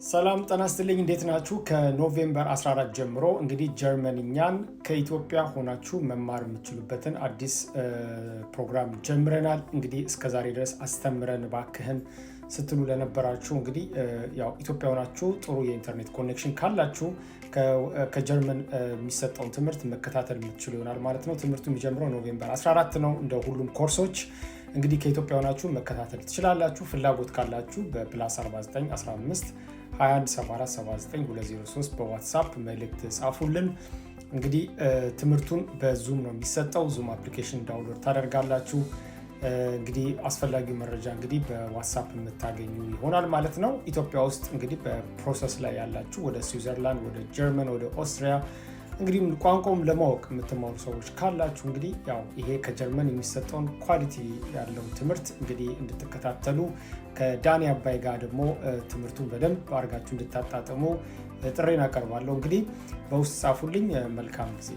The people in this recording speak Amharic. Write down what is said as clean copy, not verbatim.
ሰላም ጤና ይስጥልኝ። እንዴት ናችሁ? ከ November 14 ጀምሮ እንግዲህ ጀርመንኛን ከኢትዮጵያ ሆናችሁ መማር የምትችሉበትን አዲስ ፕሮግራም ጀምረናል። እንግዲህ እስከ ዛሬ ድረስ አስተምረን ባክህን ስትሉ ለነበራችሁ፣ እንግዲህ ያው ኢትዮጵያ ሆናችሁ ጥሩ የኢንተርኔት connection ካላችሁ ከጀርመን የሚሰጠውን ትምህርት መከታተል የምትችሉ ይሆናል ማለት ነው። ትምህርቱ የሚጀምረው November 14 ነው። እንደ ሁሉም ኮርሶች እንግዲህ ከኢትዮጵያ ሆናችሁ መከታተል ትችላላችሁ። ፍላጎት ካላችሁ በ +49 15 21 74 79 203 በ WhatsApp መልእክት ጻፉልን። እንግዲህ ትምህርቱን በ Zoom ነው የሚሰጠው። Zoom application download ታደርጋላችሁ። እንግዲህ አስፈላጊው መረጃ እንግዲህ በ WhatsApp የምታገኙ ይሆናል ማለት ነው። ኢትዮጵያ ውስጥ እንግዲህ በ process ላይ ያላችሁ፣ ወደ ስዊዘርላንድ፣ ወደ ጀርመን፣ ወደ ኦስትሪያ እንግዲህ ቋንቋውም ለማወቅ የምትማሩ ሰዎች ካላችሁ፣ እንግዲህ ያው ይሄ ከጀርመን የሚሰጠውን quality ያለው ትምህርት እንግዲህ እንድትከታተሉ፣ ከዳኒ አባይ ጋር ደግሞ ትምህርቱን በደንብ አድርጋችሁ እንድታጣጥሙ ጥሪዬን አቀርባለሁ። እንግዲህ በውስጥ ጻፉልኝ። መልካም ጊዜ።